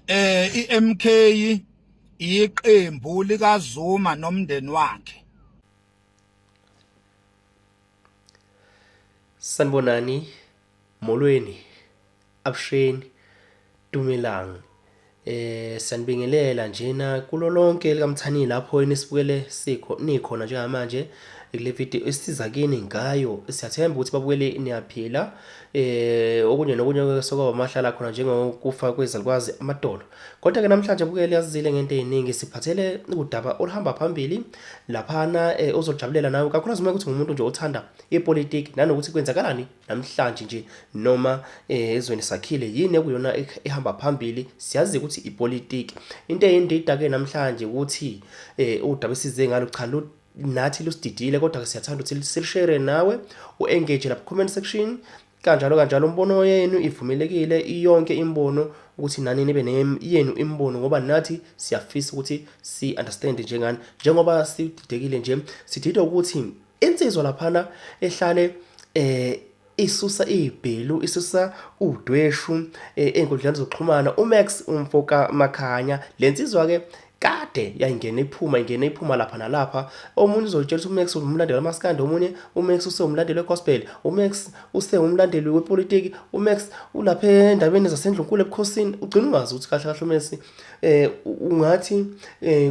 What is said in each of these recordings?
iMK iqembu likaZuma nomndeni wakhe. Sanibonani, molweni, abusheni, dumelang. Siyanibingelela njena kulo lonke likaMthaniya lapho enisibukele sikho nikhona njengamanje kule video esiza kini ngayo. Siyathemba ukuthi babukeli niyaphila. Okunye nokunye sokwaba amahlala khona njengokufa kwezalukwazi amadolo. Kodwa ke namhlanje bukele yazile ngento eziningi siphathele udaba oluhamba phambili laphana ozojabulela nawe kakhulukazi uma ukuthi ngumuntu nje othanda ipolitiki nanokuthi kwenzakalani namhlanje nje noma ezweni sakhile yini ekuyona ehamba phambili. Siyazi ukuthi ipolitiki into eyindida ke namhlanje ukuthi udaba esize ngalo cha nathi lusididile, kodwa ke siyathanda ukuthi silishare nawe u-engage lapha comment section kanjalo kanjalo. Umbono yenu ivumelekile, iyonke imbono ukuthi nani nibe yenu imibono, ngoba nathi siyafisa ukuthi si-understand njengani njengoba sididekile nje. Sididwa ukuthi insizwa laphana ehlale isusa ibhelu, isusa udweshu ey'nkundleni zokuxhumana, uMax umfoka Makhanya. Le nsizwa ke kade yayingena iphuma, ingena iphuma lapha nalapha. Omunye uzotshela ukuthi uMax umlandeli wamaskandi, omunye uMax usewumlandeli wegospel, uMax usewumlandeli wepolitiki, uMax ulapha endabeni zasendlunkulu ebukhosini. Ugcina ungazi ukuthi kahle kahle uMax ungathi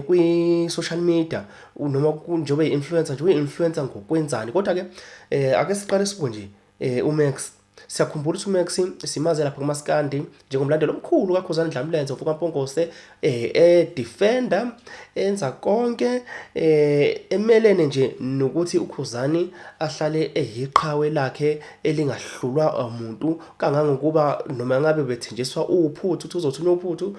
kwi-social media noma njengoba i-influencer nje uyi-influencer ngokwenzani. Kodwa ke ake siqale sibuke nje uMax. Siyakhumbula ukuthi uMax simaze lapha kumaskandi njengomlandeli omkhulu kaKhuzani Dlamlenze mfo kaMpongose, e-defender enza konke, emelene nje nokuthi uKhuzani ahlale eyiqhawe lakhe elingahlulwa umuntu, kangangokuba noma ngabe bethenjiswa uphuthu ukuthi uzothunywa uphuthu,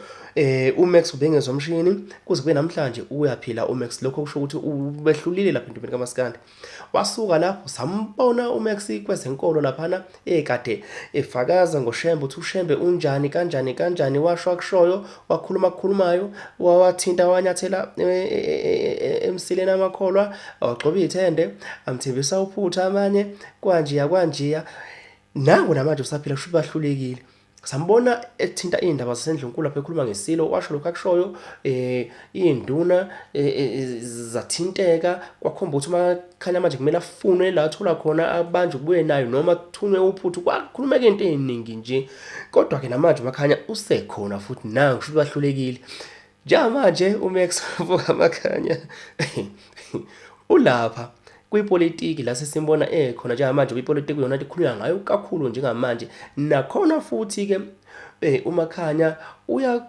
uMax ubengezwa mshini. Kuze kube namhlanje uyaphila uMax, lokho kusho ukuthi ubehlulile lapha entombini kaMaskandi. Wasuka lapho sambona uMax kwezenkolo laphana ekade efakaza ngoShembe ukuthi uShembe unjani kanjani kanjani, washo akushoyo, wakhuluma akukhulumayo, wawathinta wanyathela emsileni amakholwa, wagxoba iy'thende, amthembisa uphutha amanye kwanjiya kwanjiya. Nangu namanje usaphila, kusho ukuthi bahlulekile. Sambona ethinta iy'ndaba zasendlunkulu lapho ekhuluma ngesilo, washo lokhu akushoyo, iy'nduna zathinteka, kwakhomba ukuthi uMakhanya manje kumele afunwe la athola khona abanjwe kubuye nayo noma kuthunywe uphuthu. Kwakhulumeka into ey'ningi nje, kodwa-ke namanje uMakhanya usekhona futhi nangu, kusho ukuthi bahlulekile. Njengamanje uMax Makhanya ulapha kwipolitiki la sesimbona ekhona njengamanje kwipolitiki, yona ikhulunywa ngayo kakhulu njengamanje. Nakhona futhi-ke uMakhanya uyakhuluma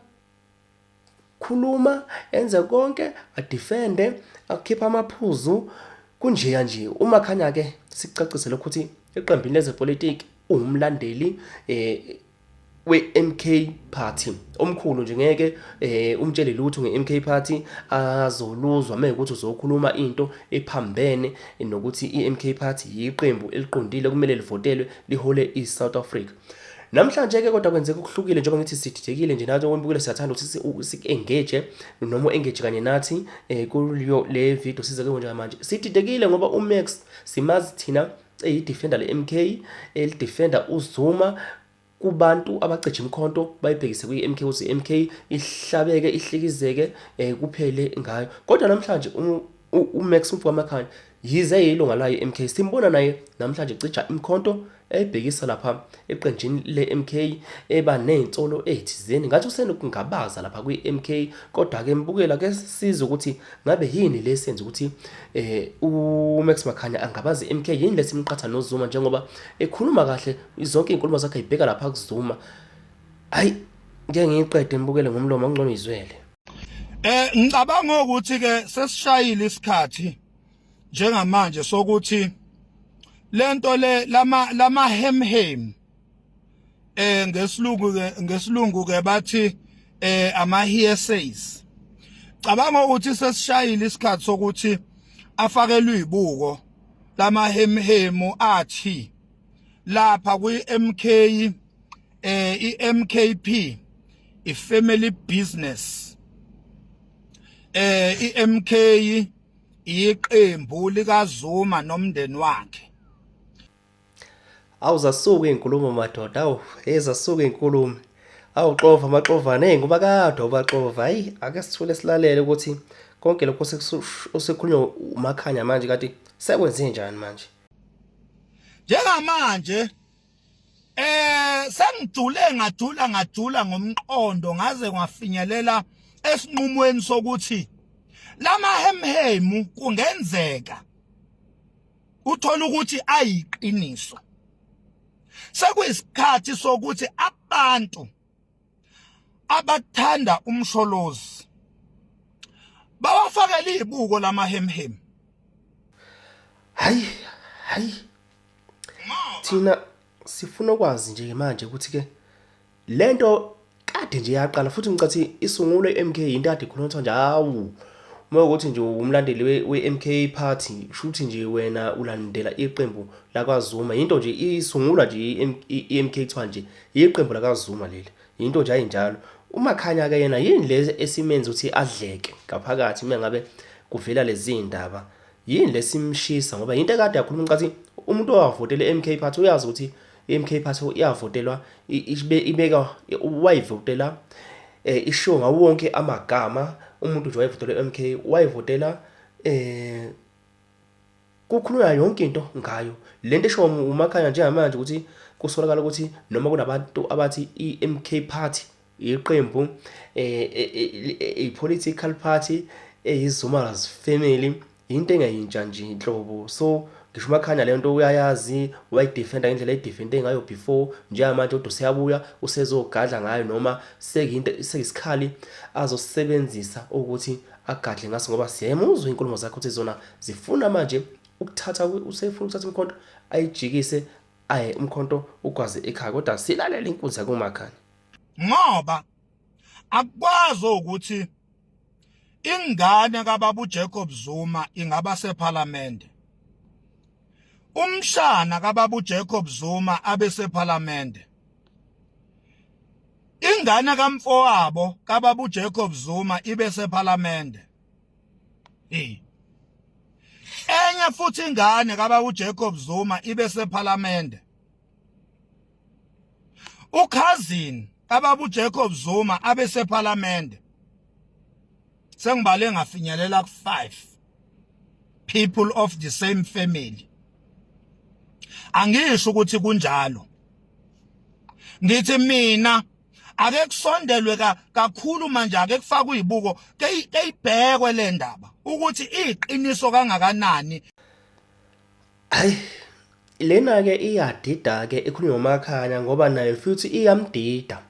enze konke, adefende, akhipha amaphuzu kunjeya nje. UMakhanya-ke sikucacise lokhu ukuthi eqembini lezepolitiki uwumlandeli we-MK Party omkhulu nje, ngeke umtshele lutho nge-MK Party azoluzwa mekuthi uzokhuluma into ephambene nokuthi i-MK Party yiqembu eliqondile kumele livotelwe lihole i-South Africa. Namhlanje ke kodwa kwenzeka okuhlukile, njengoba ngithi sididekile nje nathi okwembukile, siyathanda ukuthi si-engage noma u-engage kanye nathi kuyo le video size kuyo njengamanje. Sididekile ngoba uMax simazi thina eyi-defender le-MK, elidefender uZuma kubantu abacija imikhonto bayibhekise kwi-MK ukuthi i-MK ihlabeke ihlikizeke kuphele ngayo. Kodwa namhlanje uMax umfo kaMakhanya yize eyilunga layo i-MK, simbona naye namhlanje cija imikhonto eyibhekisa lapha eqenjini le-MK, eba ney'nsolo ey'thizeni ngathi usenokungabaza lapha kwi-MK. Kodwa-ke mbukela ke sizwe ukuthi ngabe yini le senza ukuthi uMax Makhanya angabazi i-MK, yini lesimqhatha noZuma njengoba ekhuluma kahle zonke iy'nkulumo zakhe ayibheka lapha kuZuma. Hayi, ngeke ngiyiqede mbukele ngomlomo, angcono izwele. Ngicabanga ukuthi ke sesishayile isikhathi njengamanje sokuthi lento le lama hem hem ngesilungu ke bathi ama hearsays. Cabanga ukuthi sesishayile isikhathi sokuthi afakelwe izibuko lama hem hemu athi lapha kwi MK, iMKP ifamily business, iMK iqembu likaZuma nomndeni wakhe. Awu, zasuka iy'nkulumo madoda, awu, hey, zasuka iy'nkulumo. Awuxova amaxovane hey ngoba kade ubaxova hayi ake sithule silalele ukuthi konke lokho osekukhulunywa uMakhanya manje kati sekwenze njani manje. Njengamanje sengijule ngajula ngajula ngomqondo ngaze ngafinyelela esinqumweni sokuthi lamahemhemu kungenzeka uthola ukuthi ayiqiniso. Sekuyisikhathi sokuthi abantu abathanda umsholozi bawafakele izibuko lamahemhemu. Hayi hayi, thina sifuna ukwazi nje manje ukuthi ke lento kade nje yaqala futhi ngicathi isungulwe iMK into kade ikhulunywa nje hawu uma ukuthi nje umlandeli we-MK party shuthi nje wena ulandela iqembu lakwaZuma into nje isungulwa nje i-MK kuthiwa nje iqembu lakaZuma leli into nje ayinjalo uMakhanya ke yena yini le esimenza ukuthi adleke ngaphakathi uma ngabe kuvela lezi ndaba yini lesimshisa ngoba into ekade yakhuluma ngicathi umuntu owavotela i-MK party uyazi ukuthi i-MK party iyavotelwa ibeka wayivotela ishiwo ngawo wonke amagama umuntu nje wayevotela i-MK wayivotela kukhulunywa yonke into ngayo lento esho uMakhanya njengamanje ukuthi kusolakala ukuthi noma kunabantu abathi i-MK party iqembu i-political party eyiZuma's family into engayintsha nje inhlobo. So ngisho uMakhanya le nto uyayazi wayidefenda ngendlela ayidefende ngayo before njengamanje kodwa useyabuya usezogadla ngayo noma sekuyinto sekisikhali azosebenzisa ukuthi agadle ngaso ngoba siyayimuzwa inkulumo zakhe ukuthi zona zifuna manje ukuthatha usefuna ukuthatha umkhonto ayijikise aye umkhonto ugwaze ekhaya kodwa silalela inkunzi yakuMakhanya. Ngoba akukwazi ukuthi ingane kababa uJacob Zuma ingaba sephalamende, umshana kababa uJacob Zuma abe sephalamende, ingane kamfowabo kababa uJacob Zuma ibe sephalamende, enye futhi ingane kababa uJacob Zuma ibe sephalamende, ukhazini kababa uJacob Zuma abe sephalamende. Sengibale ngafinyelela ku5 people of the same family. Angisho ukuthi kunjalo, ngithi mina ake kusondelwe kakhulu manje, ake kufakwe izibuko keyibhekwe le ndaba ukuthi iqiniso kangakanani. Hayi lena ke iyadida ke ekhulunywa ngoMakhanya ngoba nayo futhi iyamdida.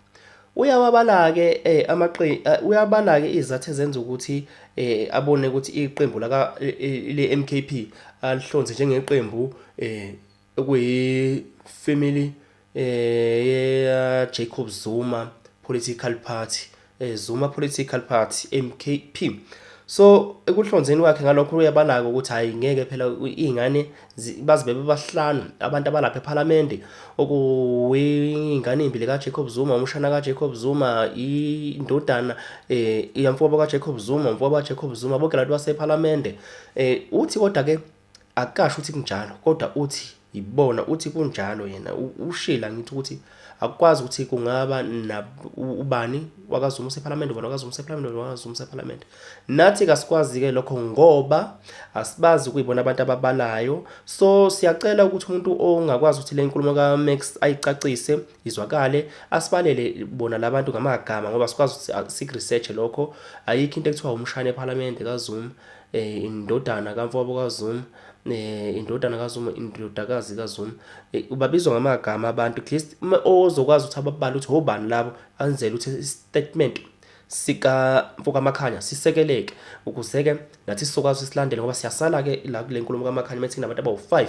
Uyawabala ke uyabala ke izathu ezenza ukuthi abone ukuthi iqembu laka le MKP alihlonze njengeqembu okuyi family Jacob Zuma political party, Zuma political party MKP. So ekuhlonzeni kwakhe ngalokho uyabalaka ukuthi hayi ngeke phela iy'ngane baze bebe bahlanu abantu abalapha ephalamende okuyingane imbi lika-Jacob Zuma, umshana ka-Jacob Zuma, indodana yamfowabo ka-Jacob Zuma, umfowabo ka-Jacob Zuma, bonke labantu basephalamende. Uthi kodwa-ke akukasho ukuthi kunjalo kodwa uthi yibona uthi kunjalo yena ushila ngithi ukuthi akukwazi ukuthi kungaba ubani wakaZuma usephalamende, ubani wakaZuma usephalamende, ubani wakaZuma usephalamende. Nathi kasikwazi-ke lokho ngoba asibazi ukuyibona abantu ababalayo. So siyacela ukuthi umuntu ongakwazi ukuthi le nkulumo kaMax ayicacise izwakale asibalele bona labantu ngamagama ngoba sikwazi ukuthi sikuresearch lokho. Ayikho into ekuthiwa umshana ephalamende kaZuma, indodana kamfowabo kaZuma, indodana kaZuma, indodakazi kaZuma, ubabizwa ngamagama abantu. At least ozokwazi ukuthi ababale ukuthi obani labo anzele ukuthi istatement sika mfoka Makhanya sisekeleke ukuze-ke nathi sizokwazi ukuthi silandele ngoba siyasala-ke la kule nkulumo kaMakhanya methi kunabantu abawu-5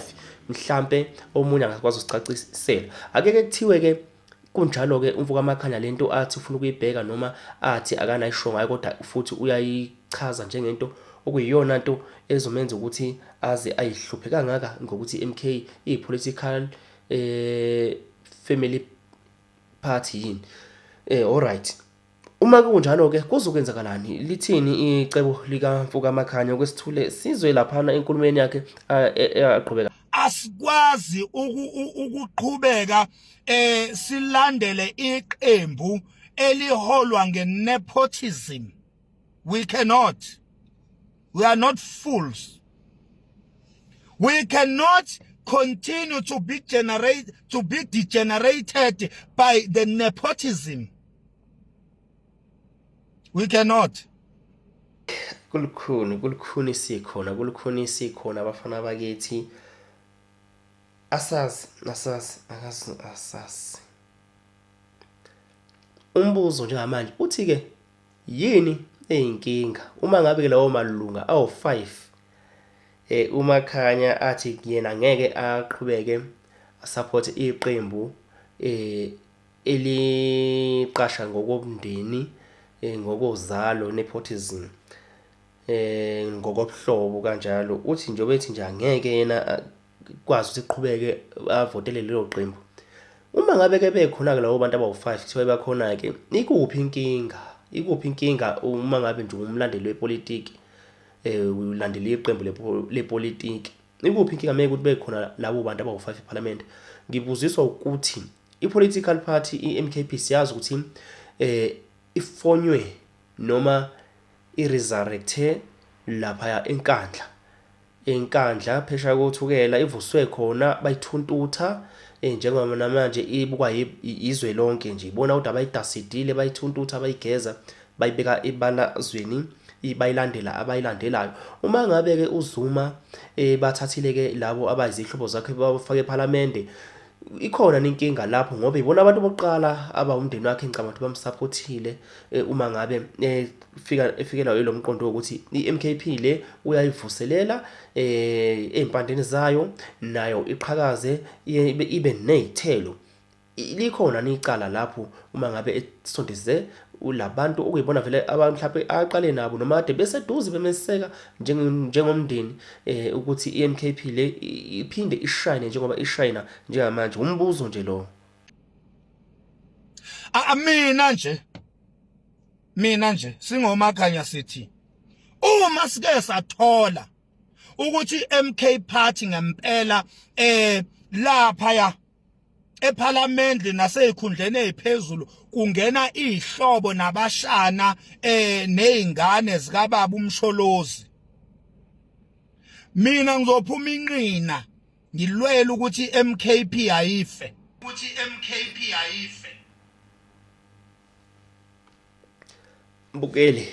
mhlampe omunye angakwazi ukusicacisela. Ake-ke kuthiwe-ke kunjalo-ke umfoka Makhanya lento athi ufuna ukuyibheka noma athi akanayisho ngayo kodwa futhi uyayichaza njengento okuyiyona nto ezomenza ukuthi aze ayihluphe kangaka ngokuthi i-MK iyi-political family party yini. Alright. Uma kunjalo-ke kuzokwenzakalani? Lithini icebo likaMfoka Makhanya okwesithule sizwe laphana enkulumeni yakhe aqhubeka? Asikwazi ukuqhubeka silandele iqembu eliholwa ngenepotism. We cannot, we are not fools. We cannot continue to be degenerated by the nepotism. We cannot. Kulukhuni, kulukhuni sikhona, kulukhuni sikhona abafana bakithi. Asazi, asazi, akazi, asazi. Umbuzo njengamanje uthi ke yini eyinkinga uma ngabe ke lawo malunga awu-5 uMakhanya athi yena ngeke aqhubeke asupport iqembu eliqasha ngokomndeni, ngokozalo, nepotism, ngokobuhlobo kanjalo. Uthi njengoba ethi nje angeke yena kwazi ukuthi iqhubeke avotele lelo qembu. Uma ngabe ke bekhona-ke labo bantu abawu-5 kuthiwa bakhona-ke, ikuphi inkinga? Ikuphi inkinga uma ngabe nje umlandeli wepolitiki, ulandela iqembu lepolitiki? Ikuphi inkinga meke ukuthi bekhona labo bantu abawu-5 ephalamende? Ngibuziswa ukuthi i-political party i-MKP siyazi ukuthi ifonywe noma i-resurrecte laphaya eNkandla. ENkandla phesheya koThukela ivuswe khona bayithuntutha, njengoba namanje ibukwa izwe lonke nje. Ibona ukuthi abayidasidile bayithuntutha bayigeza bayibeka ebalazweni, bayilandela abayilandelayo. Uma ngabe-ke uZuma bathathile-ke labo abayizihlobo zakhe babafake ephalamende, ikhona inkinga lapho ngoba ibona abantu bokuqala abawumndeni wakhe ngicabanga ukuthi bamsupportile uma ngabe efikelwa yilo mqondo wokuthi i-MKP le uyayivuselela ey'mpandeni zayo nayo iqhakaze ibe ney'thelo. Likhona icala lapho uma ngabe esondeze labantu okuyibona vele mhlawumbe aqale nabo noma kade beseduze bemeseka njengomndeni ukuthi i-MKP le iphinde ishayine njengoba ishayina njengamanje. Umbuzo nje lo. Mina nje singoMakhanya sithi uma sike sathola ukuthi MK Party ngempela lapha ya ePhalamende nasezikhundleni eziphezulu kungena izihlobo nabashana nezingane zikababa uMsholozi, mina ngizophuma inqina ngilwela ukuthi MKP ayife, ukuthi MKP ayife. Mbukeli,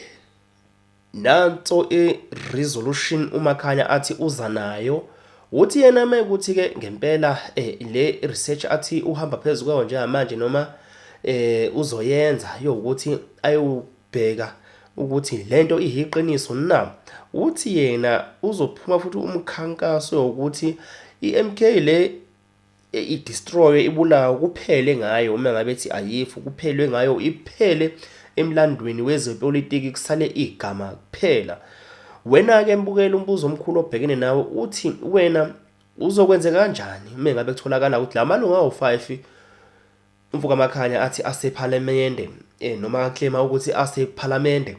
nanso i-resolution uMakhanya athi uza nayo. Uthi yena mekuthi ke ngempela le research athi uhamba phezu kwayo njengamanje noma uzoyenza yokuthi ayobheka ukuthi lento iyiqiniso na. Uthi yena uzophuma futhi umkhankaso wokuthi i-MK le i-destroy, ibulawe, kuphele ngayo. Uma ngabe ethi ayifu, kuphelwe ngayo, iphele emlandweni wezepolitiki, kusale igama kuphela. Wena-ke mbukela, umbuzo omkhulu obhekene nawe uthi wena uzokwenzeka kanjani uma ngabe kutholakala ukuthi la malungu awu-5 umfoka Makhanya athi asephalamende, noma aclaima ukuthi asephalamende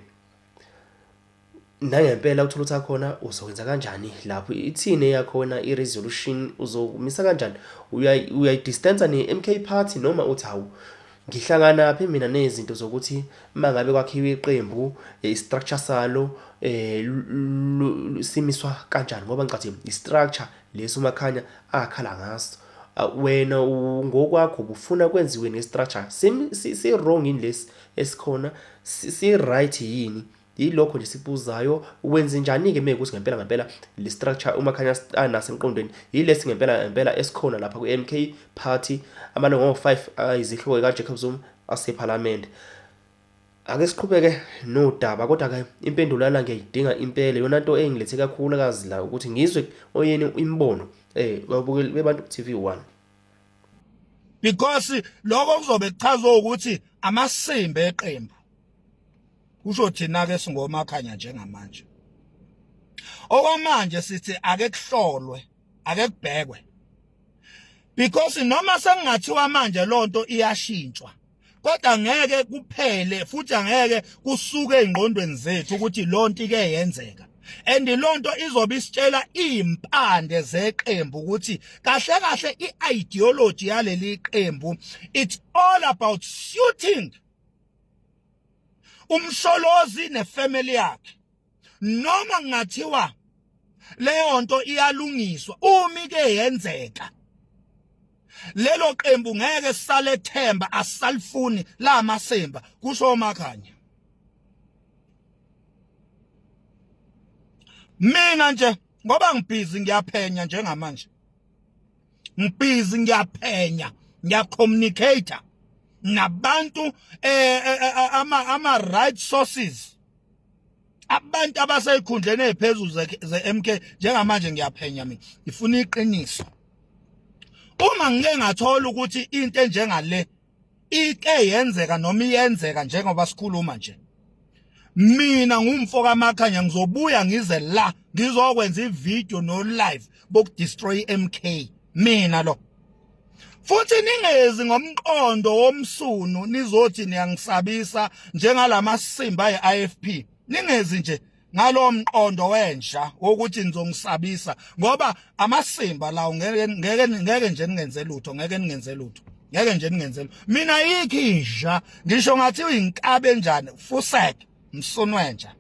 nangempela uthola ukuthi akhona, uzokwenza kanjani lapho? Ithini yakhona i-resolution? Uzomisa kanjani? Uyayi-distance ne-MK Party noma uthi hawu, ngihlanganaphi mina nezinto zokuthi uma ngabe kwakhiwa iqembu, i-structure salo simiswa kanjani? Ngoba ngicathi i-structure lesi uMakhanya akhala ngaso. Wena ngokwakho ubufuna kwenziwe ne-structure si-wrong yini lesi esikhona, si-right yini? Yilokho nje sikubuzayo. Wenze njani-ke mekuthi ngempela ngempela le structure uMakhanya anaso emqondweni yilesi ngempela ngempela esikhona lapha kwi-MK Party, amalungu awu-5 ayizihlobo kaJacob Zuma asephalamende? Ake siqhubeke nodaba, kodwa-ke impendulo yala ngiyayidinga impela. Iyona nto engilethe kakhulukazi la ukuthi ngizwe oyeni imibono babukeli beBantu TV 1. Because lokho kuzobe kuchazwa ukuthi amasimba eqembu, kusho thina ke singoMakhanya njengamanje. Okwamanje sithi ake kuhlolwe, ake kubhekwe, because noma sengingathiwa manje lonto iyashintshwa, kodwa ngeke kuphele futhi angeke kusuke ezingqondweni zethu ukuthi lonto ike yenzeka. And lonto izobe isitshela impande zeqembu ukuthi kahle kahle i-ideology yaleli qembu, it's all about suiting. Umsholozi nefamily yakhe, noma kungathiwa leyo nto iyalungiswa, uma ike yenzeka, lelo qembu ngeke salethemba, asalifuni la masimba, kusho uMakhanya. Mina nje ngoba ngibhizi ngiyaphenya njengamanje, ngibhizi ngiyaphenya, ngiyacommunicate nabantu, ama right sources, abantu abaseyikhundleni eziphezulu ze-MK. Njengamanje ngiyaphenya mina, ngifuna iqiniso. Uma ngike ngathola ukuthi into enjengale ike yenzeka noma iyenzeka njengoba sikhuluma nje, mina ngumfo kaMakhanya, ngizobuya ngize la ngizokwenza ivideo no live bokudestroy iMK. Mina lo futhi ningezi ngomqondo womsunu nizothi niyangisabisa njengalamasimba ye-IFP. Ningezi nje ngalowo mqondo wenja wokuthi nizongisabisa, ngoba amasimba lawo ngeke ngeke ngeke nje ningenze lutho, ngeke ningenze lutho, ngeke nje ningenze. Mina yikho inja, ngisho ngathi uyinkabe enjani, fusek msunu wenja,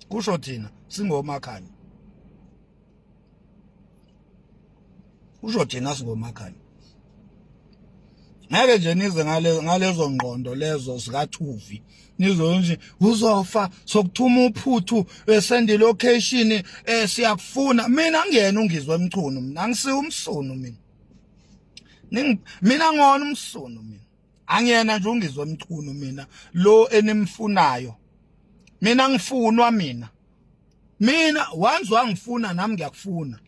kusho thina singomakhanya, kusho thina singomakhanya. Ngeke nje nize ngale ngalezo ngqondo lezo zikathuvi nizonje uzofa, sokuthuma uphuthu, send location, siyakufuna. Mina ngiyena uNgizwe eMchunu, mina angisiyo umsunu mina. Mina ngona umsunu, mina angiyena nje uNgizwe eMchunu mina lo enimfunayo. Mina ngifunwa mina, mina once wangifuna nami ngiyakufuna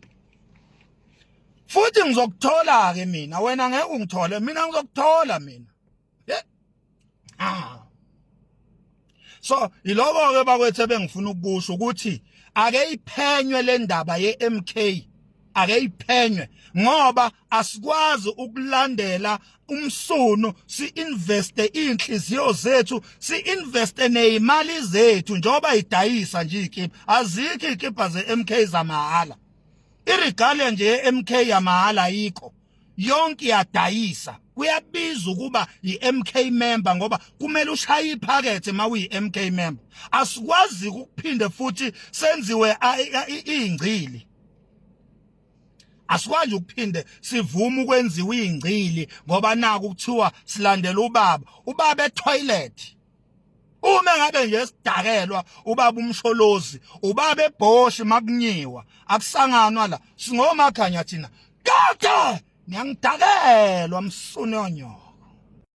futhi ngizokuthola ke mina. Wena ngeke ungithole mina, ngizokuthola mina. Ah, so iloko ke bakwethu ebengifuna ukusho ukuthi ake iphenywe le ndaba ye-MK, ake iphenywe, ngoba asikwazi ukulandela umsunu, si-investe iy'nhliziyo zethu, si-investe ney'mali zethu njengoba idayisa nje iy'kibha. Azikho iy'kibha ze-MK zamahhala, iregalia nje ye-MK yamahhala ayikho, yonke iyadayisa. Kuyabiza ukuba i-MK member ngoba kumele ushaye iphakethe uma uyi-MK member. Asikwazi ukuphinde futhi senziwe iy'ngcili, asikwazi ukuphinde sivume ukwenziwa iy'ngcili ngoba naku kuthiwa silandela ubaba, ubaba etoilet. Uma ngabe nje sidakelwa ubaba uMsholozi, ubaba ebhoshi makunyiwa, akusanganwa la, singomakhanya thina. Kade niyangidakelwa, msunu yonyoko.